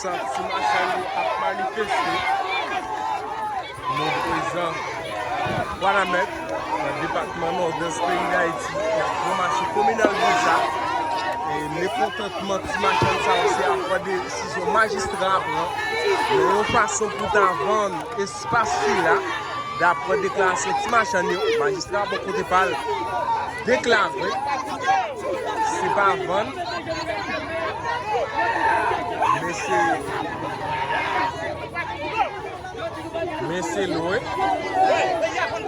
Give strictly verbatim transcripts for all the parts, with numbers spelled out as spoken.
Sa ti machann yo ap manifeste. Nou prezan Wanament, nan depatman Nòdès peyi Dayiti, y ap pran mache kominal deja. E mekontantman ti machann sa yo, se apre desizyon majistra a pran nan yon fason pou ta vann espas sila. Daprè deklarasyon ti machann yo, majistra a bò kote pa l deklare se pa vann, men se, men se lwe. Se pou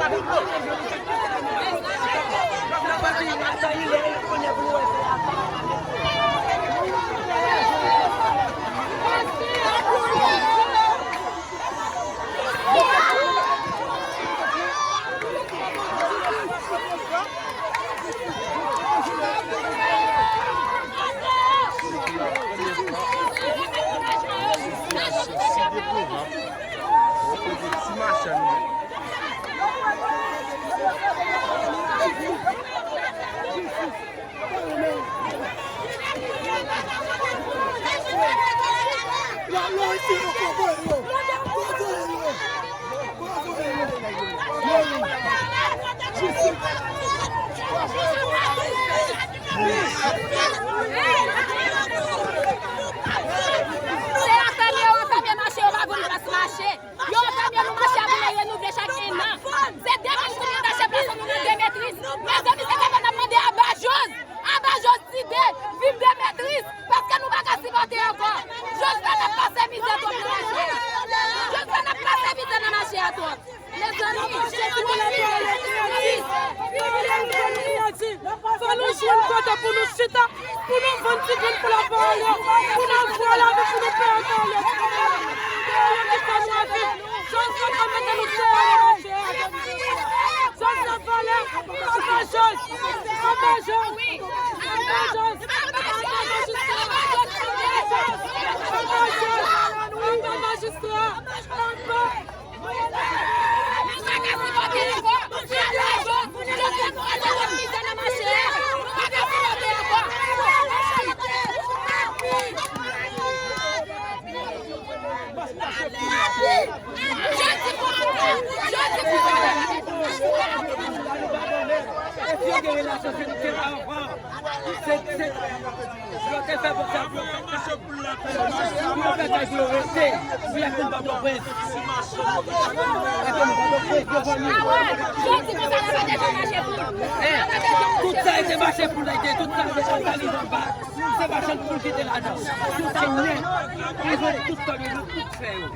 la premye fwa, sitiyasyon si deplorab, bò kote ti machann yo. Se anfèmen yo anfèmen mache, yo pa voun plas mache. Yo anfèmen nou mache a pou yo renouvle chak en an. Se de moun kounye a ta chèf la, se nou nan de metris. Mezanmi, se sa fè n ap mande Abajòz. Abajòz Tide, viv de metris, paske nou pa ka sipòte ankò. Josven ap pase mizè twòp nan mache a. Josven ap pase mizè nan mache a twòp. Mezanmi, se pou nou leve. Fò nou jwenn kote pou nou chita, pou nou vann ti grenn pou laparèl yo, pou nou voye lavi, pou nou peye laparèl yo. Pou yo ki fè nou viv. Josven pa mete nou sou pale mache a. Josven pale, Abajòz, Abajòz, Abajòz, Abajòz, Abajòz, Abajòz, Abajòz, Abajòz, Abajòz, Abajòz, Tout sa e te mache pou l, tout sa e te mache pou l, se machann poul ki te ladan. Tout sa nèt, li vòlè tout kòb yo, tout fè yo.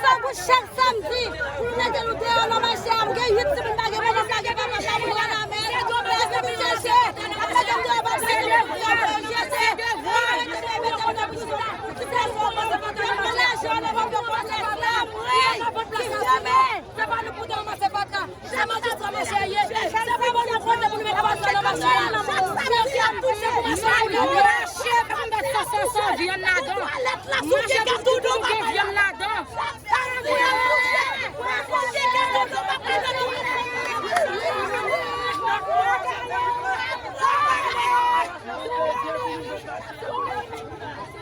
San goud chak samdi, pou nou mete nou deyò nan mache a, m gen uit timoun pa gen manman, pa gen papa, pa moun Wanament, lè se pou chèche, ap mete m deyò, pa mete m deyò, jete, mete m nan prizon. Tout sa se yon pase patra, m pran lajan nan bank yo, pase patra, m ri, ki fèmen. Se pa nou pou te ranmase patra. Se majistra mache a ye. Se pa bon nou konte pou nou mete patra nan mache a. Nèg ki ap touche pou mache a. Mache pou nou mete san san san vyann ladan. Mache pou tout nou gen vyann ladan.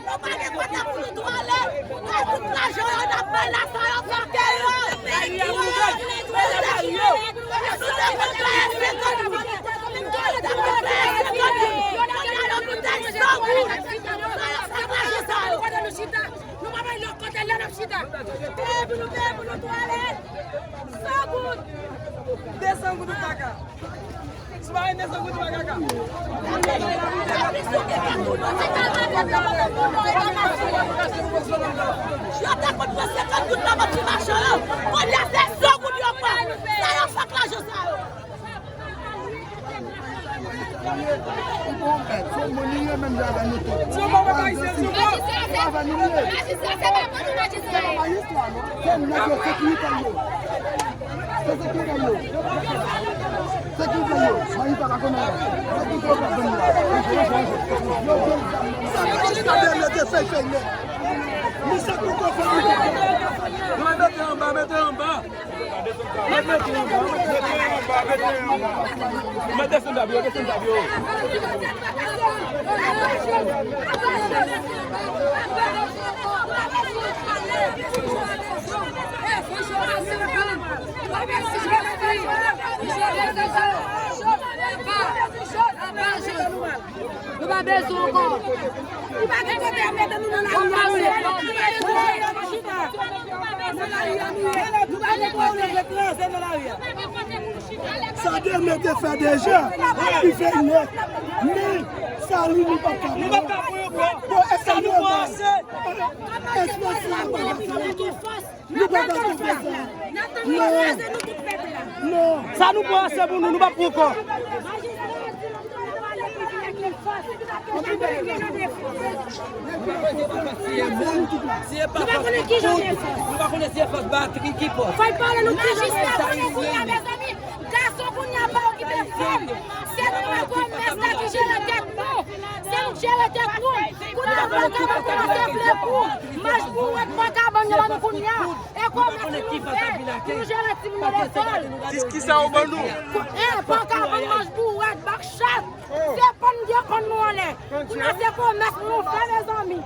Nou pa gen kote pou nou tou ale. Tout lajan yo n ap bay la, sa yo fè ke yo. Yo te konn peye se konn yo. Yo te konn peye se konn yo. Kounye a yo pou te Nou pa bay lòt kote, lè n ap chita. Peye pou nou, peye pou nou twalèt. San goud. Desann goud ou kaka. Si w pa gen desann goud ou pa kaka. Yo te konn pran senkant goud nan men ti machan yo. Kounye a se san goud yo pran. Sa yo fè ak lajan sa yo. Ou bon mèt, se moun li ye menm jan avè nou tout. Se yon bon pèp ayisyen, se yon bon. Avè nou ye. Se pa majistra, non. Se nèg yo sekirite yo. Se sekirite yo. Sekirite yo. Majistra pa konnen. Yo gen zam. Sa majistra te mete fèy fèy nèt. Misye poko fè anyen. Mete anba, mete anba. Mete anba, mete anba, mete anba. Mete desann tab yo, desann tab yo. Nou pa bezwen ankò. Nou pa gen kote ap mete nou nan lari a, nou ye. Nan lari a, nou ye. Nou pa gen kote ret kraze nan lari a. Sa te mete fè deja, li fè nèt. Men, sa li nou pa ka pran. Bon, èske nou pase? Èske sa pa ka fè? Nou pa ka konfye sa. Non. Non. Sa nou pran ase pou nou, nou p ap pran ankò. Si e pa fòs nou kout, nou pa konnen si e fòs batri ki fòs. Fò l pale nou kijan nou ye. Gason kounye a pa okipe fanm. Se nou nan komès la ki jere tèt nou. Se nou k jere tèt nou. Kounye a Pòkaban kòmanse vle kou. Mach bourèt Pòkaban yo ban nou kounye a. E komès pou nou fè pou nou jere timoun yo lekòl. Ki, ki sa yo ban nou? E Pòkaban mach bourèt, bakchat. Se pann depann nou anlè. Kounye a se komès pou nou fè, mezanmi.